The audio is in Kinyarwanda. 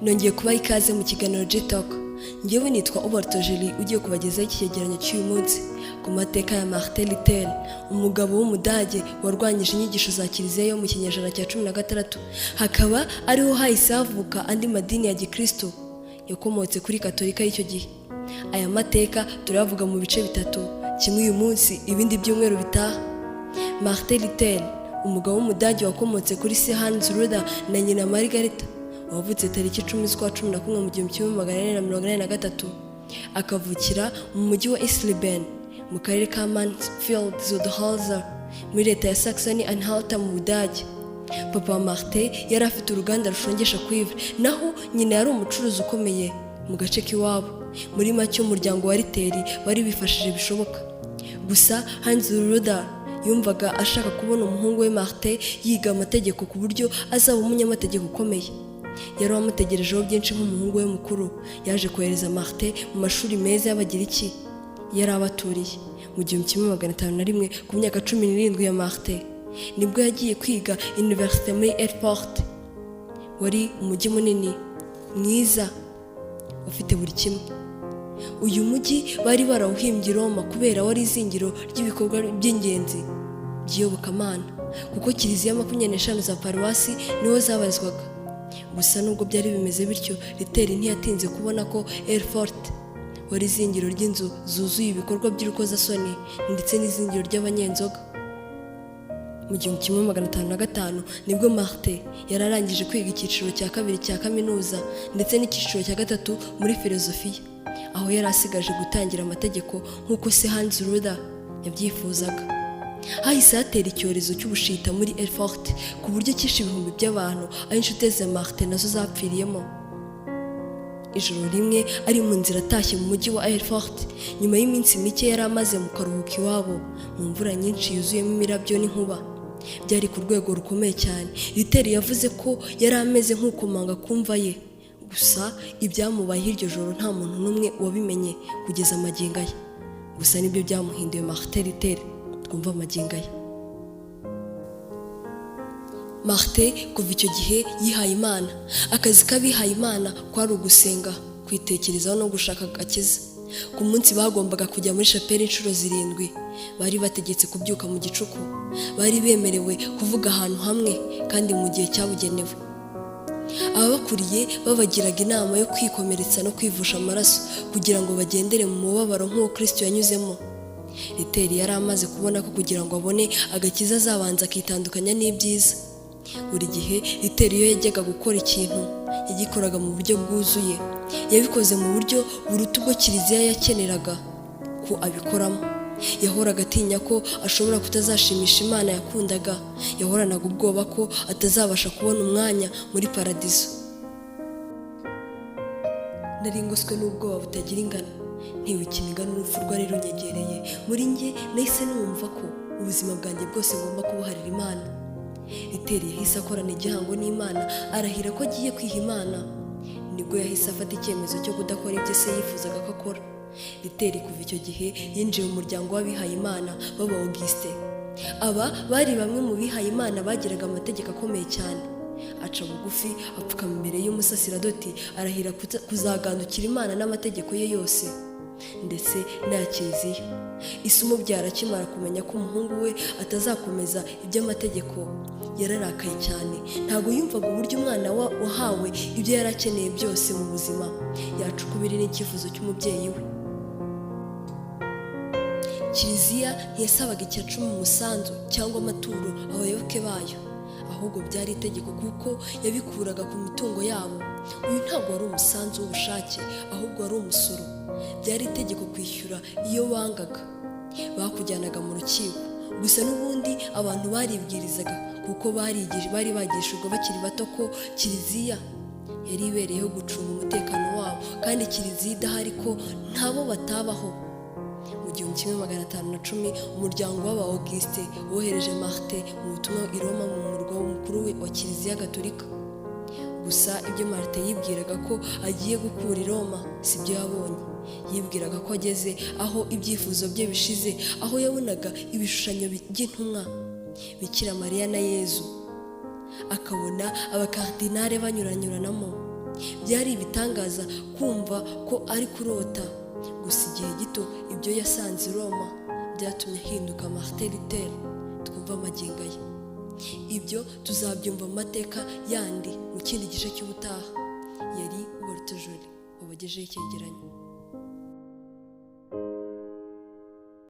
Nongeye kubaha ikaze mu kiganiro G-Talk. Njyewe nitwa Ubarto Julie, ugiye kubagezaho iki cyegeranyo cy'uyu munsi ku mateka ya Martin Luther, umugabo w'Umudage warwanyije inyigisho za Kiliziya yo mu kinyejana cya 16, hakaba ariho hahise havuka andi madini ya gikristo yakomotse kuri Katolika y'icyo gihe. Aya mateka turayavuga mu bice bitatu, kimwe uyu munsi, ibindi byumweru bitaha. Martin Luther, umugabo w'Umudage wakomotse kuri se Hans Luther na nyina Margarita, wavutse tariki 10 z'ukwa 11 mu 1483, akavukira mu mujyi wa Eisleben mu karere ka Mansfeld Zuid-Holzer muri leta ya Saxony Anhalt mu Budage. Papa wa Martin yari afite uruganda rushongesha cuivre, naho nyina yari umucuruzi ukomeye mu gace k'iwabo. Muri make, umuryango wa Luther bari bifashije bishoboka. Gusa Hans Luther yumvaga ashaka kubona umuhungu we Martin yiga amategeko, ku buryo azaba umunyamategeko ukomeye. Yari amutegerejeho byinshi nk'umuhungu we mukuru. Yaje kohereza Martin mu mashuri meza y'Abagiriki yari abaturiye. Mu 1501, ku myaka 17 ya Martin, nibwo yagiye kwiga université muri Erfurt. Wari umujyi munini mwiza ufite buri kimwe. Uyu mujyi bari barawuhimbye Roma kubera wari izingiro ry'ibikorwa by'ingenzi by'iyobokamana, kuko kiliziya 25 za paruwasi niho zabarizwaga. Gusa nubwo byari bimeze bityo, Luther ntiyatinze kubona ko Erfurt wari izingiro ry'inzu zuzuye ibikorwa by'urukozasoni ndetse n'izingiro ry'abanyenzoga. Mu 1505 nibwo Martin yari arangije kwiga icyiciro cya kabiri cya kaminuza ndetse n'icyiciro cya gatatu muri filozofiya, aho yari asigaje gutangira amategeko nk'uko se Hans Luther yabyifuzaga. Hahise hatera icyorezo cy'ubushita muri Erfurt, ku buryo cyishe ibihumbi by'abantu, aho inshuti za Martin nazo zapfiriyemo. Ijoro rimwe ari mu nzira atashye mu mujyi wa Erfurt nyuma y'iminsi mike yari amaze mu karuhuko iwabo, mu mvura nyinshi yuzuyemo imirabyo n'inkuba byari ku rwego rukomeye cyane, Luther yavuze ko yari ameze nk'ukomanga ku mva ye. Gusa ibyamubayeho iryo joro nta muntu n'umwe wabimenye kugeza amagingo aya. Gusa nibyo byamuhinduye Martin Luther twumva amagingo aya. Martin kuva icyo gihe yihaye Imana. Akazi k'abihaye Imana kwari ugusenga, kwitekerezaho no gushaka agakiza. Ku munsi bagombaga kujya muri shapeli inshuro zirindwi. Bari bategetse kubyuka mu gicuku. Bari bemerewe kuvuga ahantu hamwe kandi mu gihe cyabugenewe. Ababakuriye babagiraga inama yo kwikomeretsa no kwivusha amaraso kugira ngo bagendere mu mubabaro nk'uwo Kristo yanyuzemo. Luther yari amaze kubona ko kugira ngo abone agakiza azabanza akitandukanya n'ibyiza. Buri gihe Luther iyo yajyaga gukora ikintu, yagikoraga mu buryo bwuzuye. Yabikoze mu buryo buruta ubwo kiliziya yakeneraga ko abikoramo. Yahoraga atinya ko ashobora kutazashimisha Imana yakundaga. Yahoranaga ubwoba ko atazabasha kubona umwanya muri paradizo. "Nari ngoswe n'ubwoba butagira ingano, ntewe ikiniga n'urupfu rwari runyegereye. Muri njye nahise numva ko ubuzima bwanjye bwose ngomba kubuharira Imana." Luther yahise akorana igihango n'Imana, arahira ko agiye kwiha Imana. Nibwo yahise afata icyemezo cyo kudakora ibyo se yifuzaga ko akora. Luther kuva icyo gihe yinjiye mu muryango w'abihaye Imana b'aba Augustin. Aba bari bamwe mu bihaye Imana bagiraga amategeko akomeye cyane. Aca bugufi, apfukama imbere y'umusasiradoti, arahira kuzagandukira Imana n'amategeko ye yose ndetse n'aya kiliziya. Ise umubyara akimara kumenya ko umuhungu we atazakomeza iby'amategeko, yararakaye cyane. Ntabwo yumvaga uburyo umwana wahawe ibyo yari akeneye byose mu buzima yaca ukubiri n'icyifuzo cy'umubyeyi we. Kiliziya ntiyasabaga icya cumi, umusanzu cyangwa amaturo abayoboke bayo, ahubwo byari itegeko kuko yabikuraga ku mitungo yabo. Uyu ntabwo wari umusanzu w'ubushake, ahubwo wari umusoro. Byari itegeko kwishyura. Iyo bangaga, bakujyanaga mu rukiko. Gusa n'ubundi abantu baribwirizaga, kuko bari bagishijwe bakiri bato ko kiliziya yari ibereyeho gucunga umutekano wabo, kandi kiliziya idahari ko ntabo batabaho. Mu 1510, umuryango w'aba Augustin wohereje Martin mu butumwa i Roma, mu murwa mukuru wa Kiliziya Gatolika. Gusa ibyo Martin yibwiraga ko agiye gukura i Roma si byo yabonye. Yibwiraga ko ageze aho ibyifuzo bye bishize, aho yabonaga ibishushanyo by'intumwa, Bikira Mariya na Yezu, akabona abakardinale banyuranyuranamo. Byari ibitangaza kumva ko ari kurota. Gusa igihe gito ibyo yasanze i Roma byatumye ahinduka Martin Luther twumva amagingo ye. Ibyo tuzabyumva mu mateka yandi mu kindi gice cy'ubutaha. Yari Ubaruta Jolie wabagejeho icyegeranyo.